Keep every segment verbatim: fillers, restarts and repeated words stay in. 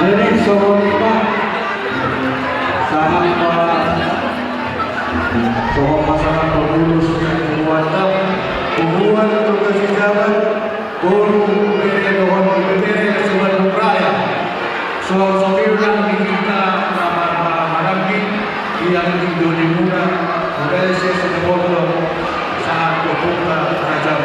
Jadi songon i ma, sahat ma songon pasangan pengurus punguanta, punguan Toga Sijabat, boru, bere dohot bebere se-Bandung Raya. Songon saonari di hita na marhaha maranggi, di anggi dolimuna, mulai sian siborok sahat tu ompunta Raja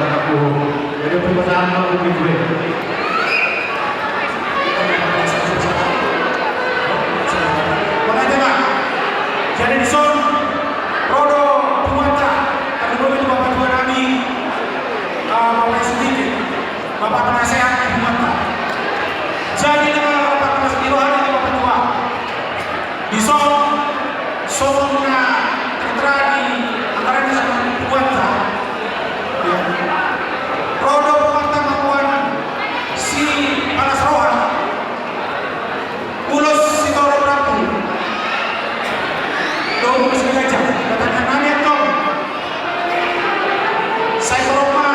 Penasehat di rumah. Jadi dengan rapat penasehat di rohani di rumah tua. Di son, songon na tertera di anggaran di sana buat. Ya. Rodo buat tangan si palas roha. Ulos sitorop rambu. Domu si gajah, datang nami antong. Sai torop ma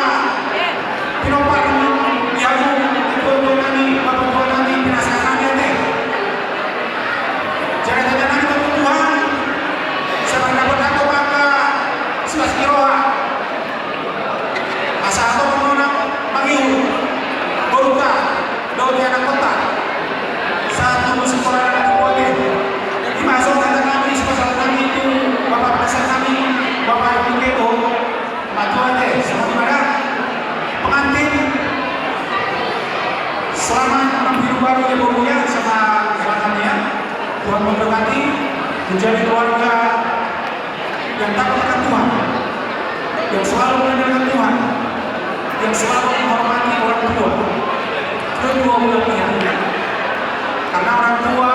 pinompar ni hamu, tuatua nami, bapatua nami, pinasahat nami ate. Jadi tanda nami tu Tuhan, sai mardapot antong angka silas ni roha. Asa antong mangiur boruta dohot ianakhonta sahat tu sikola na tingki on. Ima songon hata nami, sipasahat nami tu bapa penasehat nami, Bapa Ibu Keto, matua ate, songon i ma da. Pengantin, selamat malam hidup baru ya, boru ya, sama, sama kami ya. Tuhan memberkati, menjadi keluarga yang takut akan Tuhan, yang selalu mengandalkan Tuhan, yang selalu menghormati orang tua, kedua belah pihak. Karena orang tua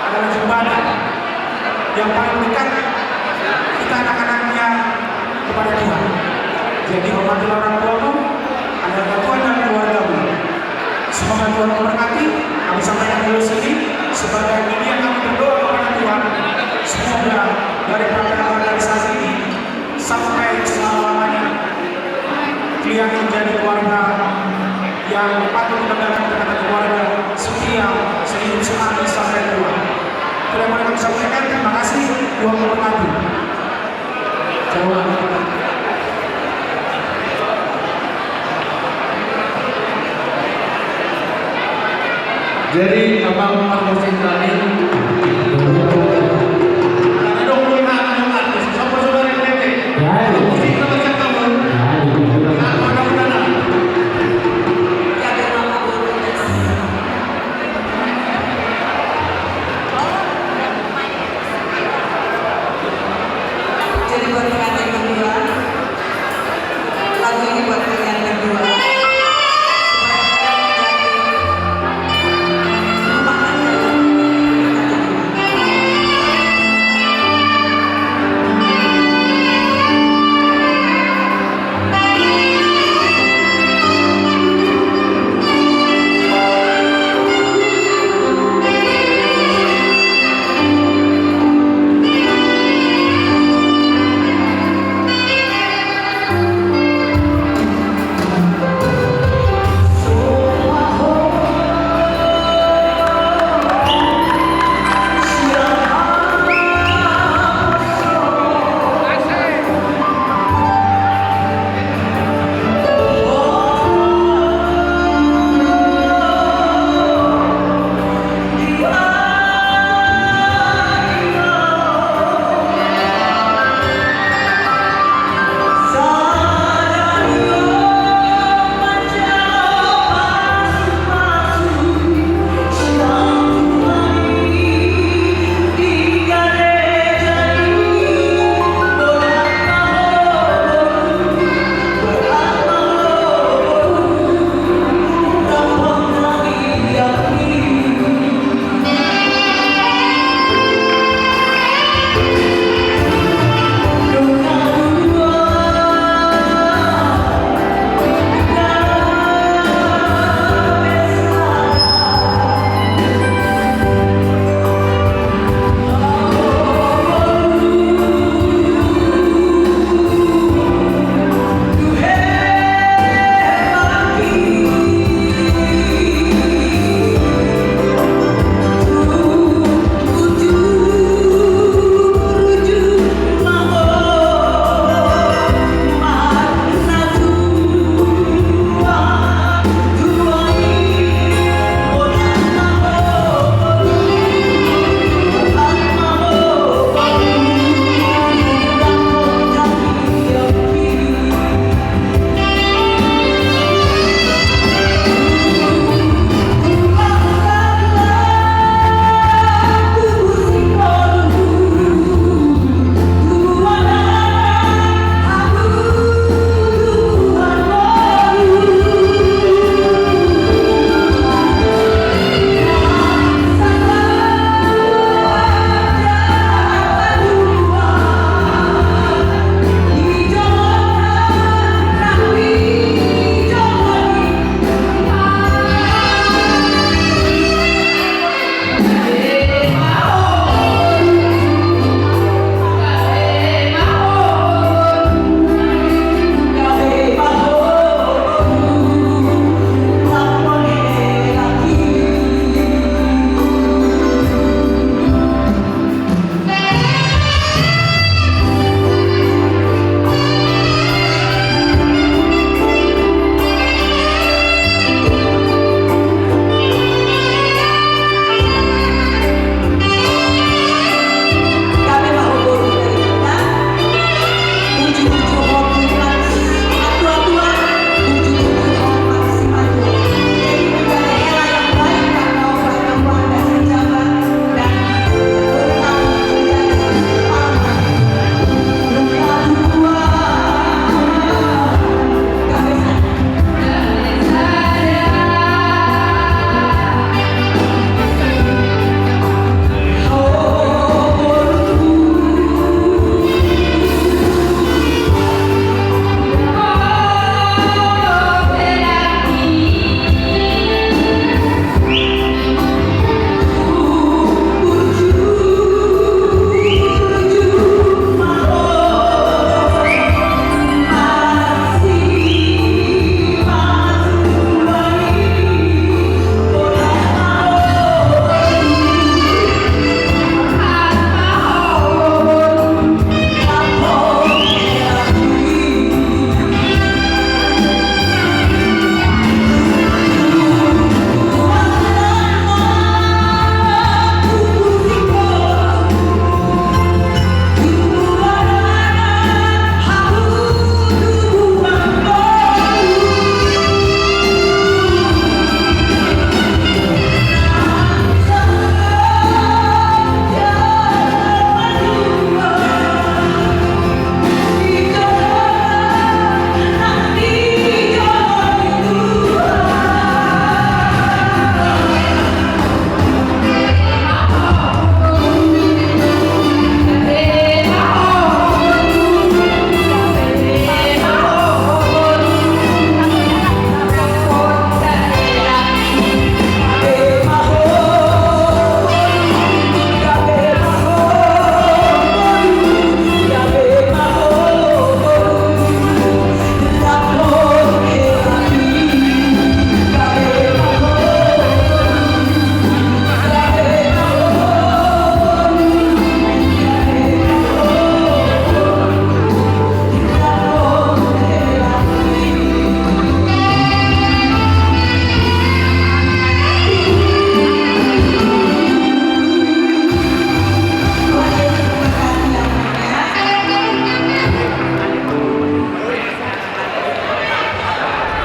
adalah jembatan yang paling dekat kita anak-anaknya kepada Tuhan. Jadi hormatilah orang tuamu, andalkan Tuhan dan keluargamu. Semoga Tuhan memberkati. Kami sampaikan dulu sini sebagai media kami berdoa kepada Tuhan. Semoga dari praktek evangelisasi ini sampai selama-lamanya kalian menjadi keluarga yang patut dibanggakan, keluarga setia, sehidup semati sampai tua. Itu yang boleh kami sampaikan. Terima kasih. Tuhan memberkati. Jadi, abang Markus Indrani. Jadi buat kalian yang berdua, lagu ini buat kalian berdua.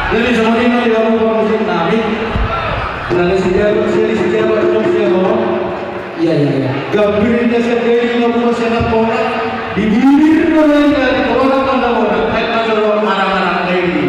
Jadi songon i ma di hamu pamusik nami. Nang sijabat, sijabat, sijabat, sijabat. Iya, iya, iya. Gambir inda sian Dairi, Madura sian Nampora. Di bibir do na inda, di tolonan do na bona. Baen ma jolo arang-arang Dairi.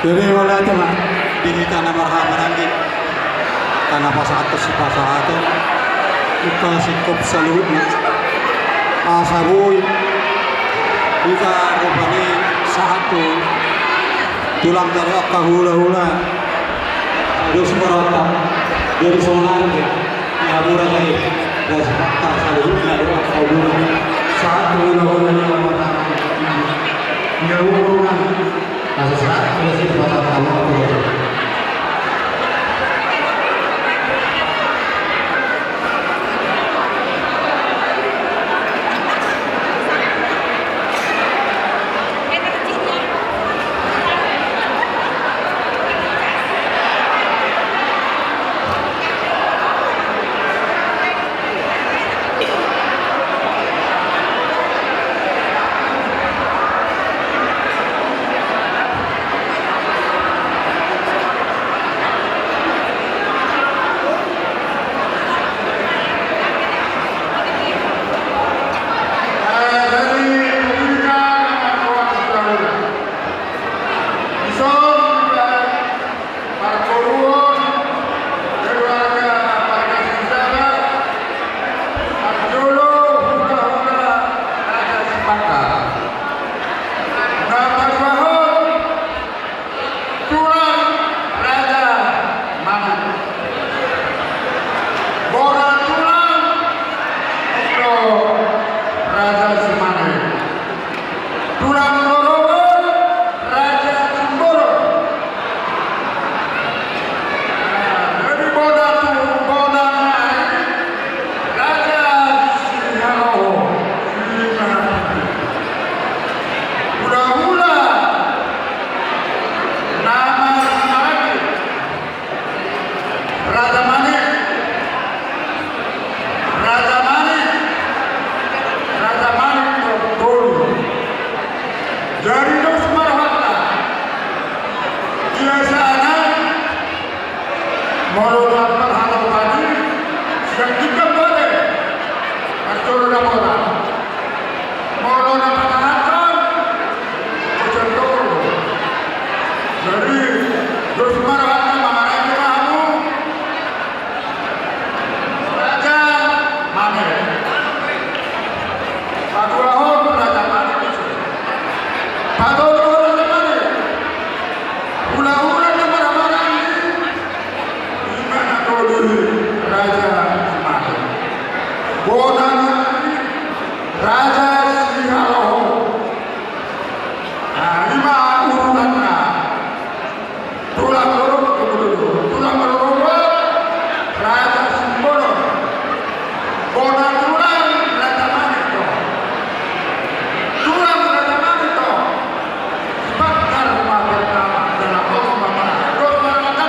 Jadi mauliate ma di hita na marhahamaranggi, karena pasahathon sipasahaton, hita singkop saluhutna. Asa boi hita rupani sahat tu tulang, tano angka hulahula. Dos ma rohanta. Jadi songon ari pe, ia mura jadi. Asa sahat tu hulahula. Ia mura. Asa sahat tu hulahula. Partoruan keluarga Marga Siregar, parjolo hulahula Raja Sipangkar. Na paduahon tulang Raja Manik. Bona tulang do Raja Simanik. Tulang rorobot Raja Simbolon. Jadi bona tu, bona nai Raja Sihaloho. Hulahula na marhahamaranggi. Raja Manik. Raja Manik. Raja Manik do tolu. Jadi dos ma rohanta. Biasana molo dapat hata tadi, sian tingkat bade. Parjolo dapotan. Molo na patahaton, bocor tolu. Jadi, dos ma rohanta, mangarake ma hamu. Raja Manik. Paduahon Raja Manik. Patoluhon Raja Manik. Hulahula na marhahamaranggi. Ima na tolu Raja Manik. Bona nai Raja Sihaloho. Nah, ima urutanna. Tulang rorobot, tulang rorobot Raja Simbolon. Bona tulang Raja Manik do. Tulang Raja Manik do. Sipangkar ma pertama, dalam omong ma, dos ma rohanta.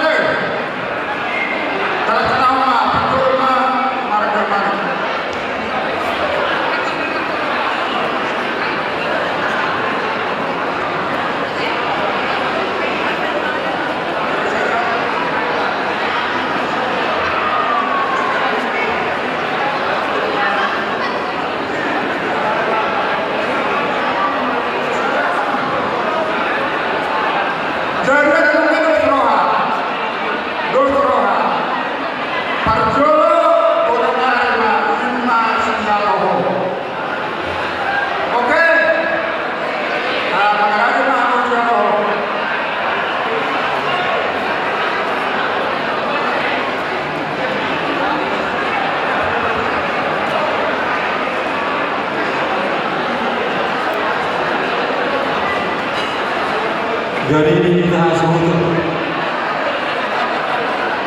Jadi, dos roha. Dos roha. Parjolo, bona nai ma, ima Sihaloho. Oke. Nah, mangarake ma hamu Sihaloho. Jadi di hita hasuhuton.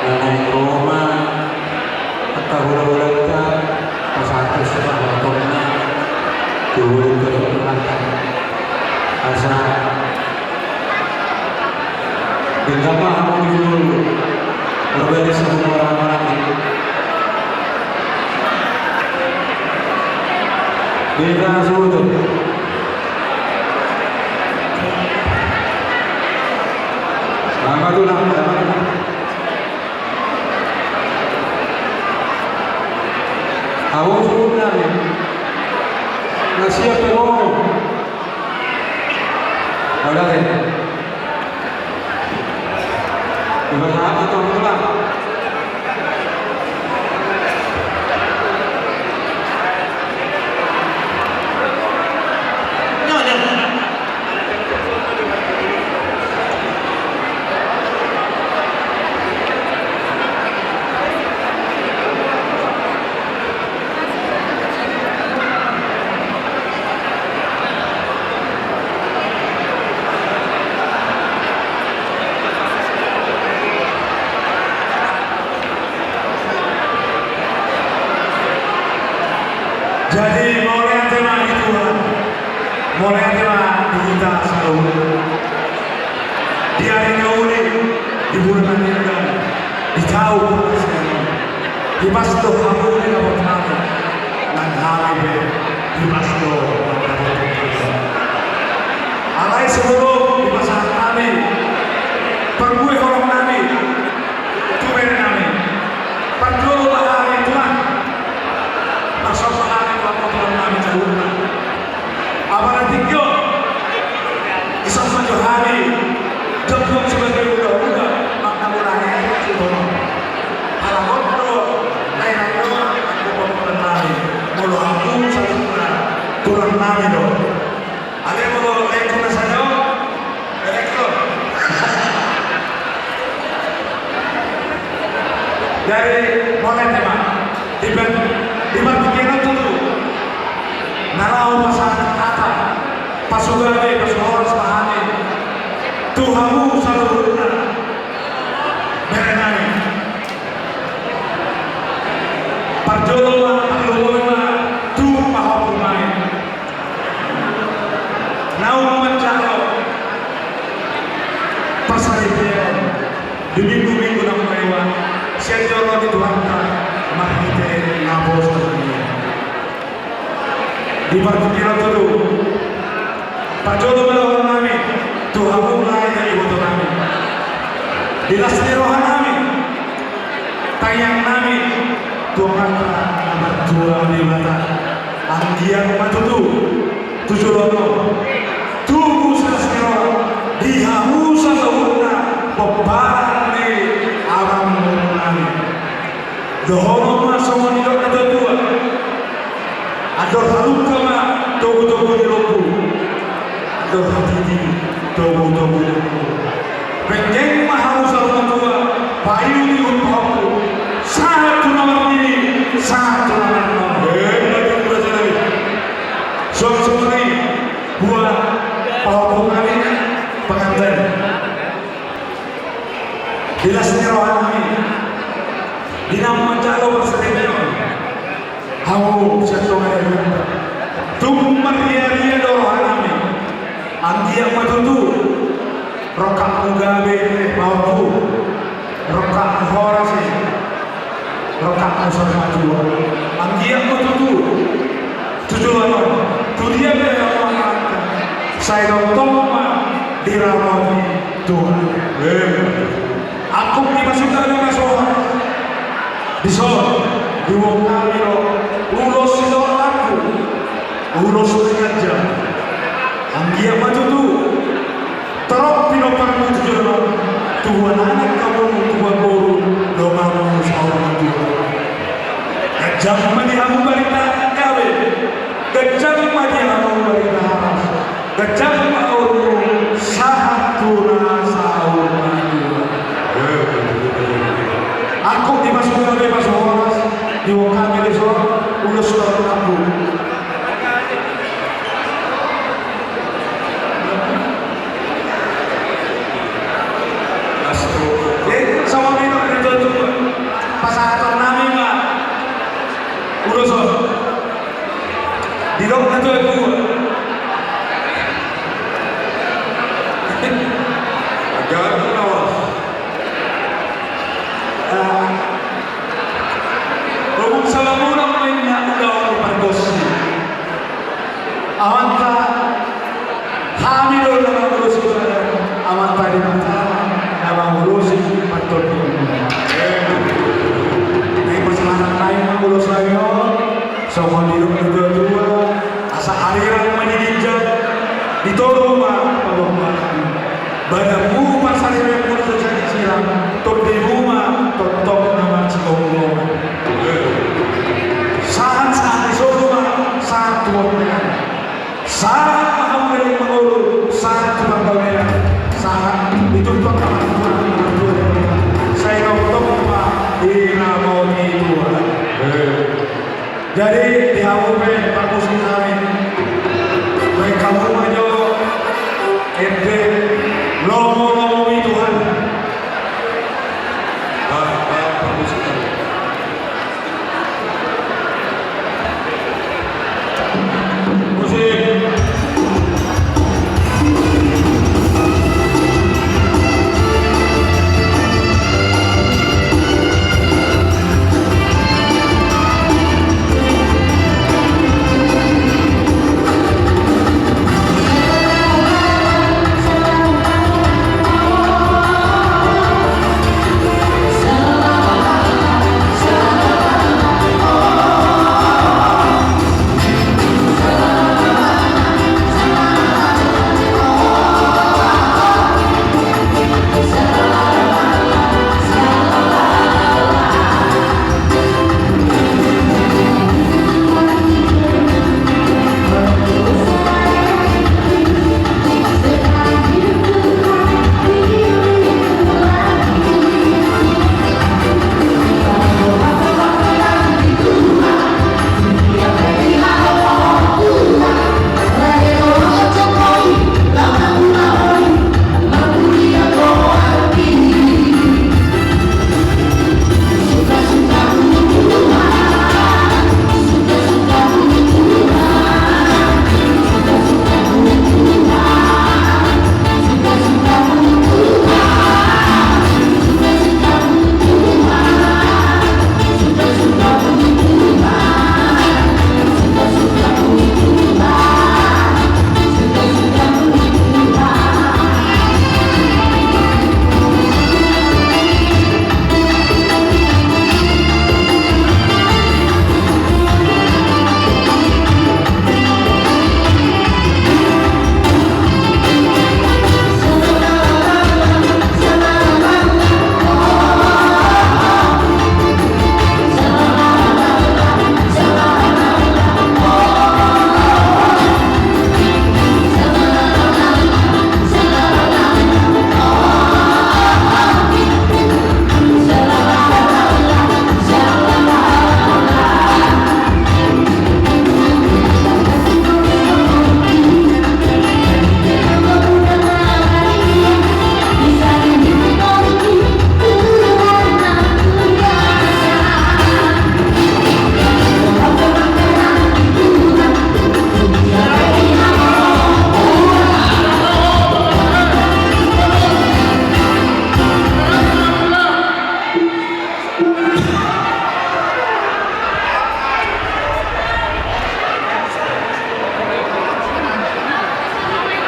Nah, naeng ro ma angka hulahulanta, pasahat sipasahatonna tu hulahulanta. Asa denggan ma hamu di hulahula. Marbalik sabuah orang-orang ini. Beda sudah. Selamat ulang, selamat ulang. Awas, ulang. Nasihat, ulang. Ulang, ya. Jadi, mauliate ma di Tuhan, mauliate ma di hita saluhutna. Di ari na uli, di bulan na denggan, di taon parasian on, dipasu do hamu di na hami, nang hami pe dipasu do. Alai sebelum dipasahat hami parbue holong nami tu bere nami, parjolo ma hami Tuhan, marsomba hami tu Amanta Tuhan nami saluhutna. Apala tingki on, dison ma jo hami, jotjot sebagai hulahula, manghaholongi tu bona. Ala on do, lae-lae on, anggo pamungka nami, molo hamu saluhutna, tulang nami do. Ale molo lae tu na sajo, Direktur. Jadi, mauliate ma. Di bar-, di partingkian on tutu, na laho pasahat hata pasugabe, pasuhoras ma hami tu hamu saluhutna, bere nami. Parjolo ma, parlumobi ma tu pahompu nami. Naung manjalo parsaripeon di minggu-minggu naung lewat, sian jolo ni Tuhanta marhite naposo nami. Di partingkian on tutu, parjolo ma dohonon nami tu hamu lae na iboto nami. Di las ni roha nami, tangiang nami tu Amanta na martua Debata. Anggiat ma tutu tu joloan on tubu silas ni roha di hamu saluhutna pomparan ni amangboru nami. Dohonon ma songon nidok ni natuatua: Andor halumpang ma togutogu ni lombu, andor hatiti togutogu ni lombu. Penggeng ma hamu saur matua, paihutihut pahompu, sahat tu na marnini, sahat tu na marnono. Hebat itu, Raja Nabi. Suang songon i buat pahompu nami, pengantin. Di las ni roha nami, di naung manjalo parsaripeon hamu sian tonga ni ari on, tung marriaria do roha nami. Anggiat ma tutu rongkapmu gabe, pahompu, rongkapmu horas i, rongkapmu saur matua. Anggiat ma tutu tu joloan on, tu dia pe hamu mangalangka, sai tongtong ma diramoti Tuhan. Angkup ni pasuta ni pasoha. Dison diboan hami do ulos sitorop lambung, ulos ni ganjang. Anggiat ma tutu torop pinomparmu tu joloan on, tubuan anak hamu, tubuan boru, donganmu saur matua. Ganjang ma di hamu barita gabe, ganjang ma di hamu barita horas, ganjang ma umurmu sahat tu na saur matua. Angkup ni pasuta ni pasoha, diboan hami dison ulos sitorop lambung. Tumpak ma Tuhan, sai tongtong ma diramoti Tuhan. Eh. Jadi di hamu pe parmusik nami, baen hamu ma jo ende Lomo-lomoMi Tuhan. Ah, ah, parmusik nami.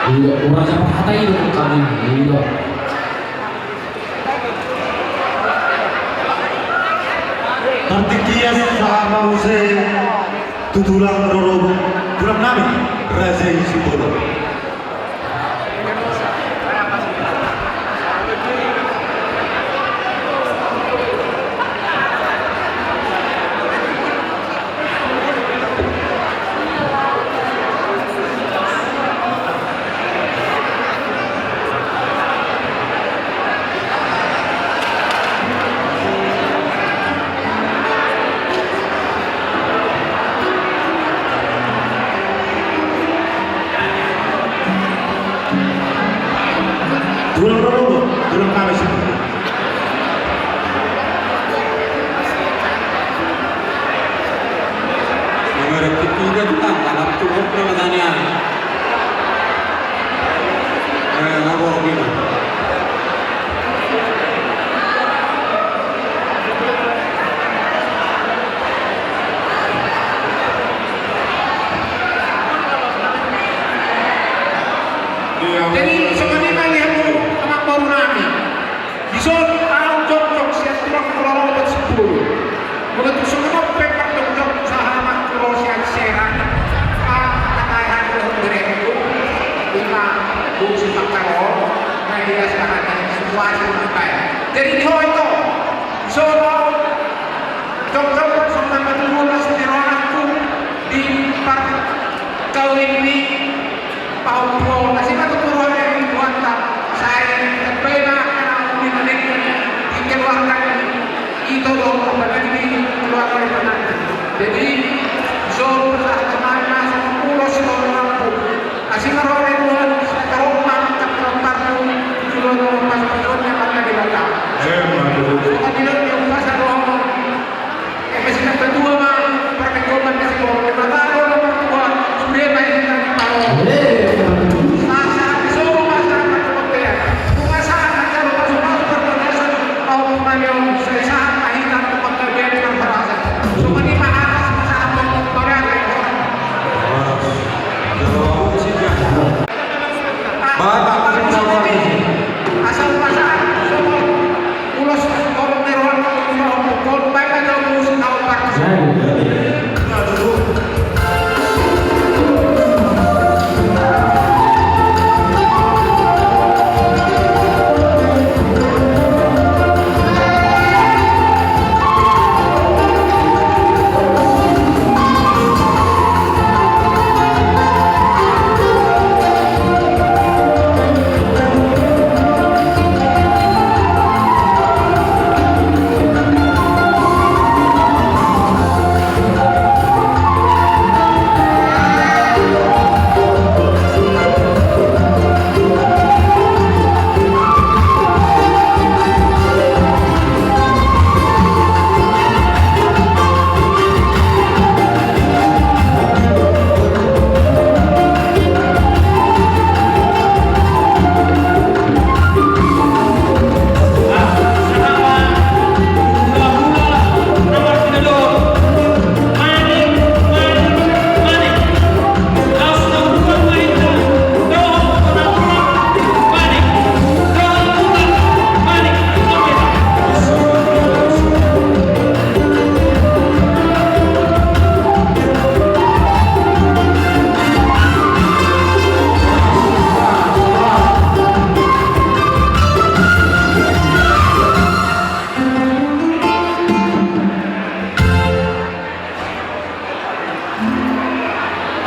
Iya, ura siapa kata itu kami. Iya. Partingkian sahat ma muse tu tulang rorobot, tulang nami, Raja i Simbolon. Tulang rorobot, tulang kami sini. Mengerti tiga tulang, anak tulang pertanian. Eh, ngapa gini? Jadi songon i ma di hamu anak boru nami. Dison ahu jongjong sian tulang rorobot Sipulu. Molo tung songon on pe parjongjong sahat ma tu ro sian Serang. Ah, kata ai hami dohot berengku. Ima bungsu pangkaro. Na ia sahat ma situasi ma baen. Jadi di ho ito. Dison ahu jongjong songon na matubu las ni rohangku di parkawin ni pahompu on. Asi ma tutu roha ni Tuhanta. Sai, baen Jadi, so, ulos, ulos, ulos. Asi ma roha ni Tuhan, tarompak, tarompak, tujuan, tarompak, tujuan, yang akan dibaca. Amin. Suka tidak, yang pasal roha. Eme sinambatua ma, parmingguan ni si Guru, Debata do na martua, sude ma i na di paro. Sahat-sahat ni solu ma sahat na tu panggabean. Nunga sahat na jalo pasupasu parbagason, au pangalion, sai sahat ma hita tu panggabean parhorasan. Songon i ma hata sahat ma panggabean. Baik, Pak. Asal pasaran songon ulos, tolong ni roha, tolong baik aja ulos, tau, Pak.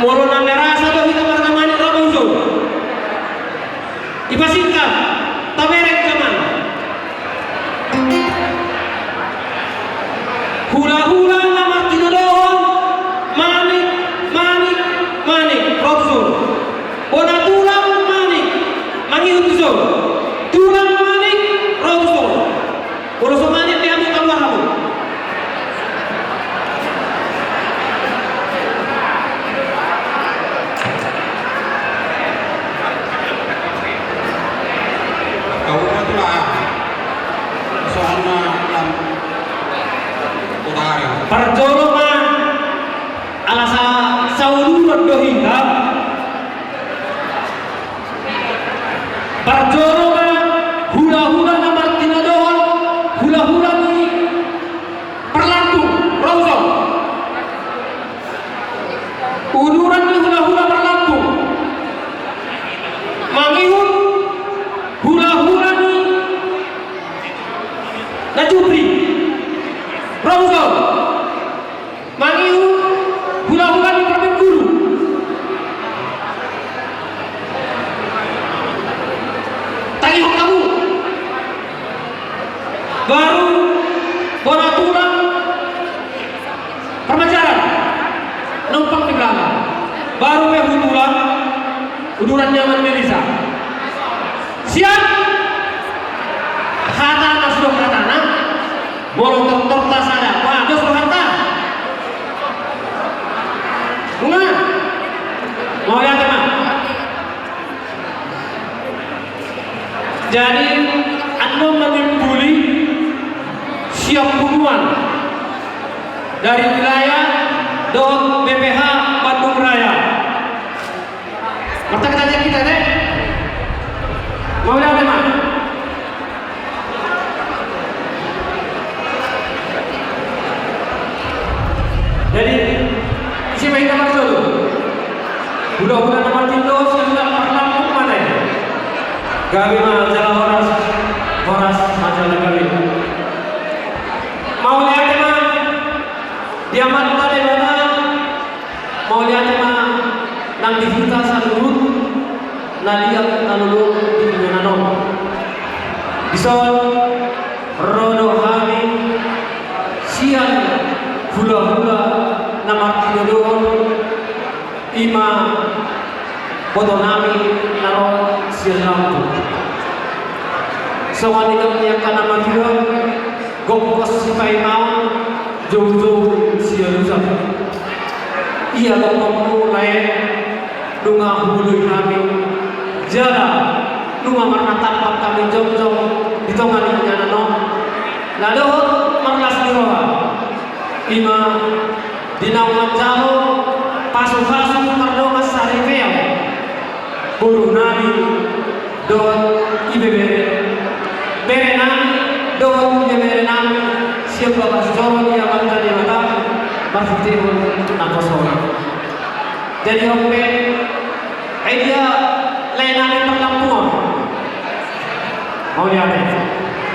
Molo na merasa do hita marga Manik, ro ma hujou. Dipasingkat, tabereng ma. Hulahula na martinodohon, Manik, Manik, Manik, ro tu son. Bona tulang Manik, mangihut tu son. Tulang Manik, ro tu son. Molo so Manik pe hamu, kaluar hamu. Kau ma tulang. Soalna lam. Parjolo ma, ala sa, sauduran do hita. Parjolo ma hulahula na martinodohon, hulahula ni Parlampung, ro tu son. Uduran ni hulahula Parlampung. Mangihut hulahula ni Najubri, ro tu son. Mangihut hulahula ni Parmengguru. Tangihon hamu. Baru bona tulang Parmanjaran. Numpang di belakang. Baru pe uduran, uduran ni Amang Melisa. Siap. Hata na sudah hata na. Molo tortor ta sada. Wah, dos rohanta. Nunga. Mauliate ma. Jadi, annon manimbuli siap hubungan dari wilayah dohot B P H Bandung Raya. Martangiang hita, deh. Mauliate ma. Jadi, isi ma hita marjolo. Hulahula na martinodohon, hulahula Parlampung ma, deh. Gabe ma jala horas, horas ma jala gabe. Mauliate ma di Amanta Debata. Mauliate ma nang di hita saluhut na liat na lolo di inganan on. Dison ro do hami sian hulahula Boto nami na ro sian Lampung. Songon i dohot ni angka na matua, gokhon sipaimaon, joujou sialusan. Ia gokhonmu lae, nunga huoloi hami, jala nunga marnatampak hami jongjong di tonga ni inganan on, na dohot marlas ni roha. Ima di naung manjalo pasupasu mardongan saripeon boru nami dohot ibebere, bere nami dohot ibebere nami sian bagas joro ni Amanta Debata marhitehon naposona. Jadi on pe, ai dia lae nami parlampungan. Mauliate.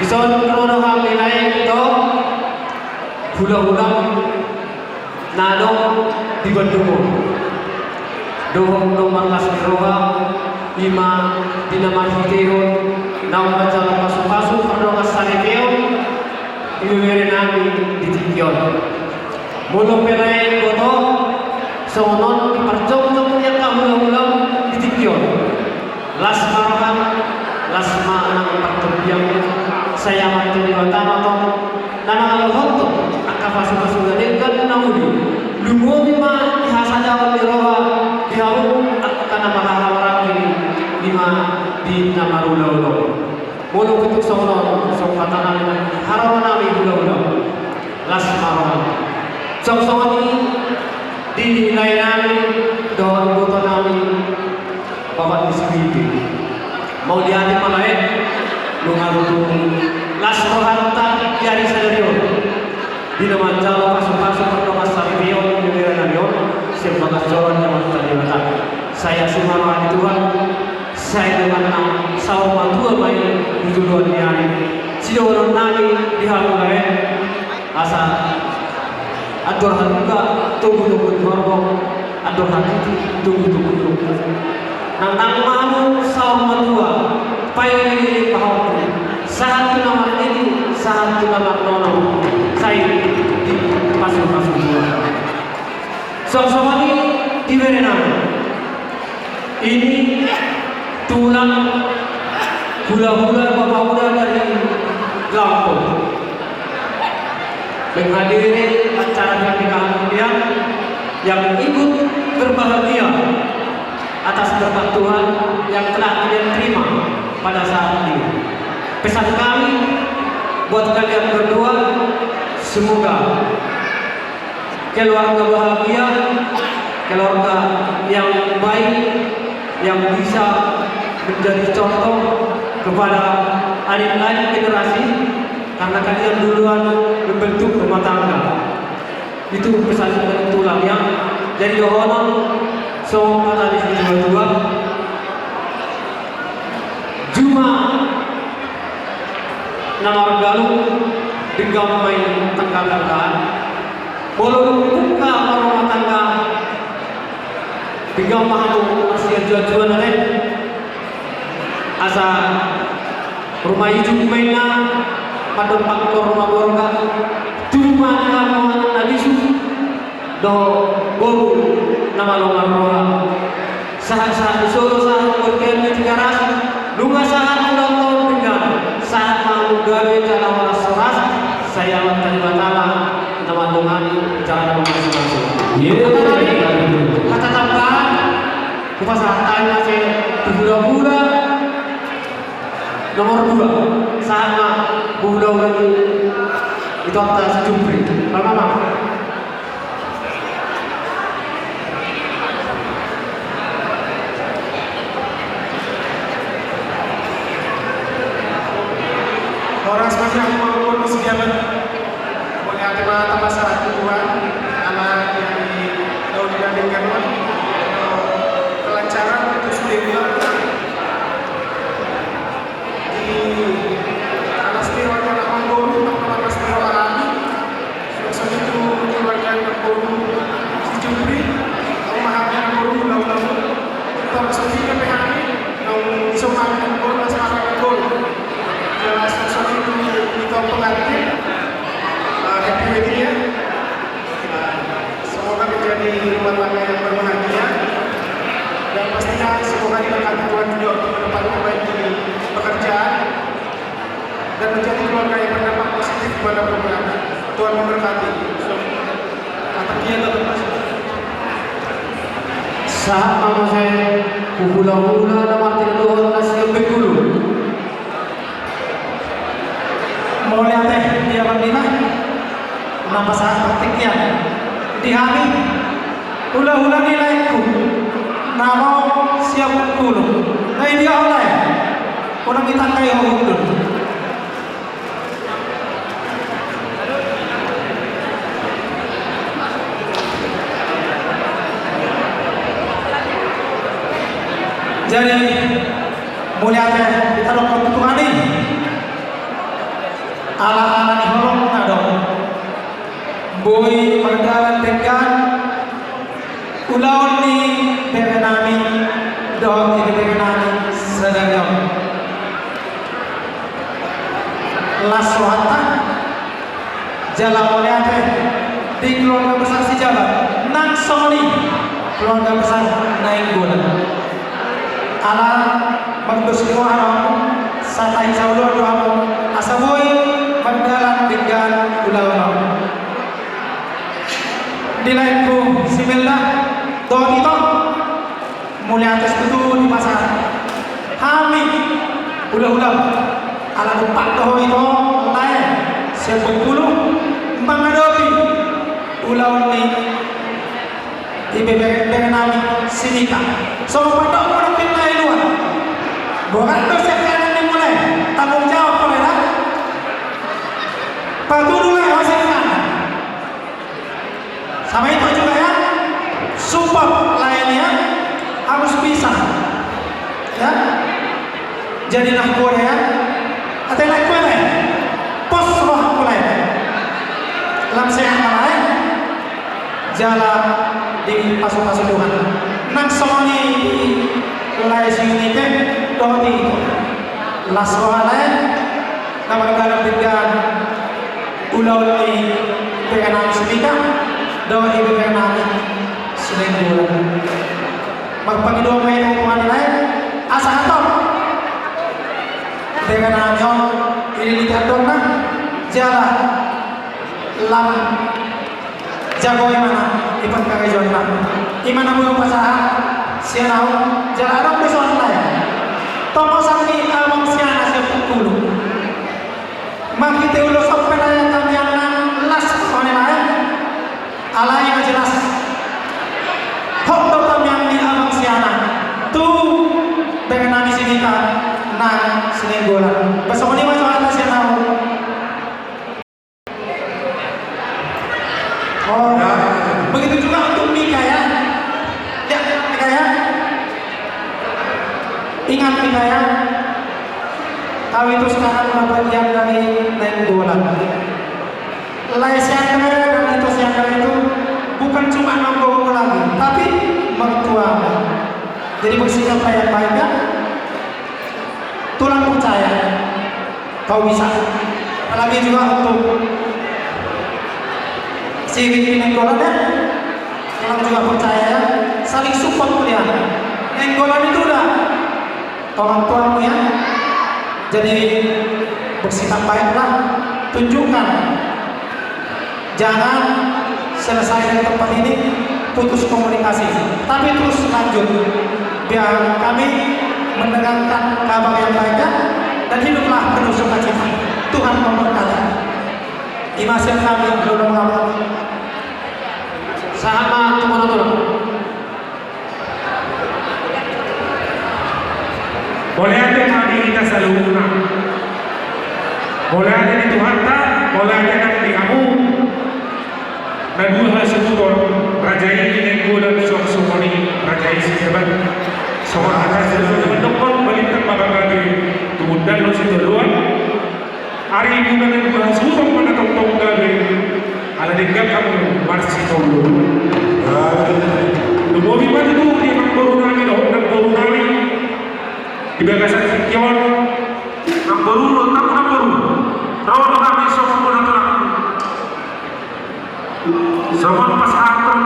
Dison ro do hami lae, ito, hulahula na adong di Bandung on. Dohot do marlas ni roha, ima di na marhitehon naung manjalo pasupasu mardongan saripeon ibebere nami di tingki on. Molo pe lae, boto, songon on di parjongjong ni angka hulahula di tingki on. Las ma roham, las ma nang partondiam. Sai Amanta Debata ma tong na mangalualuhon angka pasupasu na denggan na uli. Lumobi ma di hasadaon ni roha di hamu angka na marhahamaranggi, ima di na marulaon. Molo pe tung songon on, songon hata nami, haroro nami hulahula, las ma roham. Songon i di lae nami dohot iboto nami, Bapak di Sibibi. Mauliate ma lae, nunga tutu las rohanta di ari sadari on. Di na manjalo pasupasu mardongan saripeon ibebere nami on sian bagas joro ni Amanta Debata. Sai asi ma roha ni Tuhan, sai dongan na saur matua ma i di joloan ni ari. Sidohonon nami di hamu lae, asa andor halumpang togutogu ni horbo, andor hatiti togutogu ni lombu. Nang nang ma hamu saur matua, pailili pahompu, sahat tu na marnini, sahat tu na marnono, sai dipasupasu Tuhan. Songon i di bere nami. Ini tulang hulahula, bapak uda dari Lampung, menghadiri acara pernikahan kalian, yang ikut berbahagia atas berkat Tuhan yang telah kalian terima pada saat ini. Pesan kami buat kalian berdua, semoga keluarga bahagia, keluarga yang baik, yang bisa menjadi contoh kepada adik-adik generasi, karena kalian duluan membentuk rumah tangga. Itu pesan dari tulang, ya. Jadi dohonon songon hata ni situa-tua. Juma na margalung, denggan ma i tangga-tanggaan. Molo dung buka marrumah tangga, denggan ma hamu marsianjuan-juan, ale. Asa rumah ijuk ma inna, padompak marrumah borngin. Tubu ma hamu anak na bisuk dohot boru na malo marroha. Sahat-sahat ni solu, sahat ni bontean ni Tigaras, nunga sahat ulang tahun denggan, sahat ma hamu gabe jala horas-horas, sai Amanta Debata ma na mandongani jala na mamasu-masu. Hata tambahan, hupasahat hami ma tu hulahula nomor dua, sahat ma tu hulahula ni itoanta si Jupri. Mama. Horas ma di hamu angka boru setiaon. Mauliate ma tamba sahat tu Tuhan, ala ni daun ni denggan on, kelancaran tu sude. Di las ni roha ni angka boru, tong las ni roha hami. Songon i tu keluarga ni angka boru si Jupri, tong ma hami angka boru, ulaon na uli. Tong songon i dope hami, naung dison hami angka boru, las ma roha ni angka boru. Jala songon i tu ito pengantin, eh, happy wedding ya. Semoga menjadi rumah tangga yang berbahagia. Dan pastinya Tuhan juga untuk menempatkan baik di pekerjaan dan menjadi keluarga yang berdampak positif kepada keluarga. Tuhan memberkati. Sahat ma muse tu hulahula na martinodohon na sian Bengkulu. Mauliate di abang nina na pasahat partingkian di hami hulahula ni laengku na ro sian Bengkulu. Na idia ho lae, unang ditangkai ho hundul. Jadi mauliate hita dohot tu Tuhan i. Ala, ala ni holongna do boi mardalan denggan ulaon ni berenami dohot ibeberenami sadari on. Las rohanta jala mauliate di keluarga besar Sijabat nang songon i keluarga besar Nainggolan. Ala mardos ni roha do hamu, satahi saoloan do hamu, asa boi mardalan denggan ulaon on. Di laengku si Melda dohot ito, mauliate situtu dipasahat hami hulahula ala dompak do ho ito lae sian Bengkulu mangadopi ulaon ni ibeberenami si Mika. Songon pandok muna pinta i dua. Borat do sian kanan ni mulai, tanggung jawab mulai da. Patudu lae ho sian kanan. Sama itu juga ya, support lae ni ya, harus bisa ya. Jadi nahkoda ya, ate nahkoda ya, pos rohangku lae. Lam sehat ma lae, jala dipasupasu Tuhan. Nang songon i lae si Yunike dohot i, las roha lae. Na mardalan denggan ulaon ni berenami si Mika dohot ibeberenami si Nainggolan. Marpangidoan ma i tu Tuhan i lae, asa hatop berenami on ililiti andorna jala lam jago i ma na i pangkarejoanna. I ma na boi hupasahat sian ahu jala adong do songon lae. Tongosan ni abang siana sian Bengkulu. Marhite ulos on pe lae tamiangna las songon i lae. Alai na jelas hot do tamiang ni abang siana tu berenami si Mika nang si Nainggolan. Songon i ma jawabna sian ahu. Oh, begitu juga untuk Mika ya. Ya, Mika ya. Ingat Mika ya. Kau itu sekarang udah bagian dari Nainggolan. Lae si Andre dan Ito si Andre itu bukan cuma nongkrong lagi, tapi mertua. Jadi bersikaplah yang baik ya. Tulang percaya. Kau bisa. Apalagi juga untuk si Riki Nainggolan ya. Tulang juga percaya ya. Saling support dia. Nainggolan itu udah orang tuamu ya. Jadi bersikap baiklah. Tunjukkan. Jangan selesai dari tempat ini putus komunikasi, tapi terus lanjut. Biar kami mendengarkan kabar yang baik dan hiduplah penuh sukacita. Tuhan memberkati. I ma sian hami, lolo mangapung. Sahat ma tu manoto. Mauliate ma di hita saluhutna. Mauliate di Tuhanta, mauliate nang di hamu na dua hasuhuton, raja i Nainggolan suang songon i raja i Sijabat. Songon hata sian na mandok on, balintang ma gabe tu gondang dohot sitadoan. Ari muna na dua hasuhuton ma na tongtong gabe, ala denggan hamu marsitolu. Lumobi ma tutu di amangboru nami dohot namboru nami di bagasan tingki on. Namboru dohot namboru, ro do hami songon muna tulang. Songon pasahathon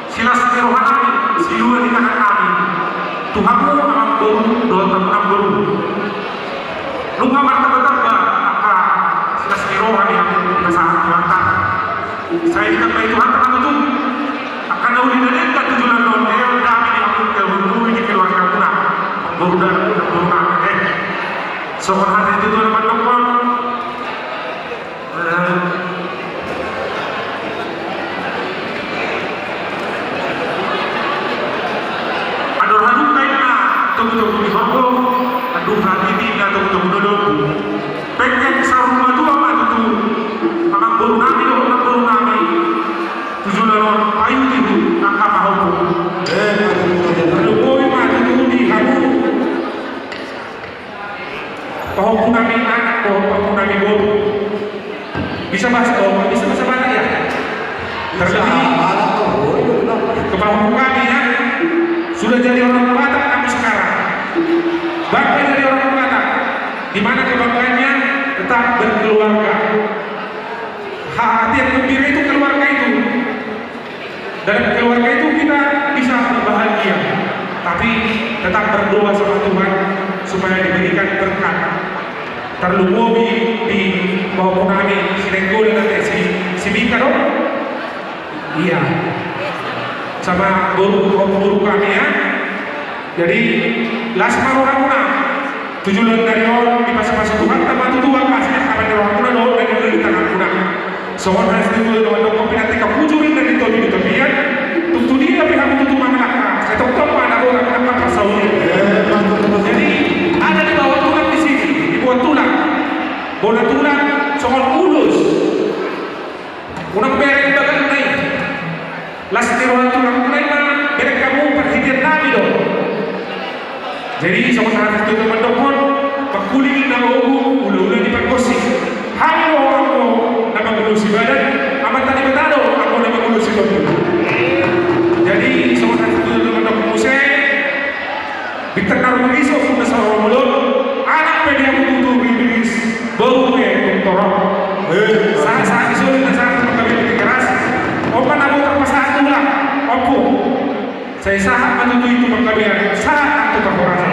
silas ni roha nami, silua ni tangan nami. Tu hamu amangboru dohot namboru. Nunga martamba-tamba angka silas ni roha ni hamu di pasahat Tuhanta. Sai ditambai Tuhanta ma tutu angka na uli na denggan tu joloan on, dame di hamu, keluarga, di keluargamuna. Boru dan boru nami, eh. Songon hata ni tutu na mandokkon. Andor hadungka inna togu-togu ni horbo, andor hatiti inna togu-togu ni lombu. Pengkeng saur matua ma tutu amangboru nami dohot namboru nami. Tu joloan on paihut-ihut angka pahompu. Tarlumobi ma tutu di hamu pahompu nami anak dohot pahompu nami boru. Bisa bahasa, oh, bisa bahasa Batak ya? Terlebih ke pahompu kami ya, sudah jadi orang Batak kamu sekarang. Bangga jadi orang Batak. Di mana kebanggaannya? Tetap berkeluarga. Hati yang gembira itu keluarga itu. Dalam keluarga itu kita bisa berbahagia, tapi tetap berdoa sama Tuhan supaya diberikan berkat. Tarlumobi di pahompu nami si Nenggol, nanti si, si Mika dong. Iya. Sama boru, boru kami ya. Jadi las ma rohamuna. Tu joloan ni ari on dipasupasu Tuhanta ma tutu angka sian hapan ni rohamuna dohot na di tanganmuna. Songon hata ni tutu na mandok, pinantikhon hujur inna di topi ni topian. Tung tu dia pe hamu tutu mangalangka, sai tongtong ma na borat angka parsaulian. Jadi ada di bawah tulang di sini, di bawah tulang. Bona tulang songon ulos. Unang bereng baganna i. Las ni roha tulang mulai ma bereng hamu parhitean nami do. Jadi songon hata ni tutu na mandokkon, pangkuling na obu, ula-ula ni panggonsi. Hami do anggo na mangulosi badan, Amanta Debata do anggo na mangulosi tondi. Jadi songon hata ni tutu na mandokkon muse, Bintang na rumiris, ombun na saur mabolon, anak pe di hamu tutu riris, boru pe tung torop. Sahat-sahat ni solu, na sahat tu panggabean Tigaras. On ma na boi tarpasahat tulang, ompu. Sai sahat ma tutu i tu panggabean, sahat nang tu parhorasan.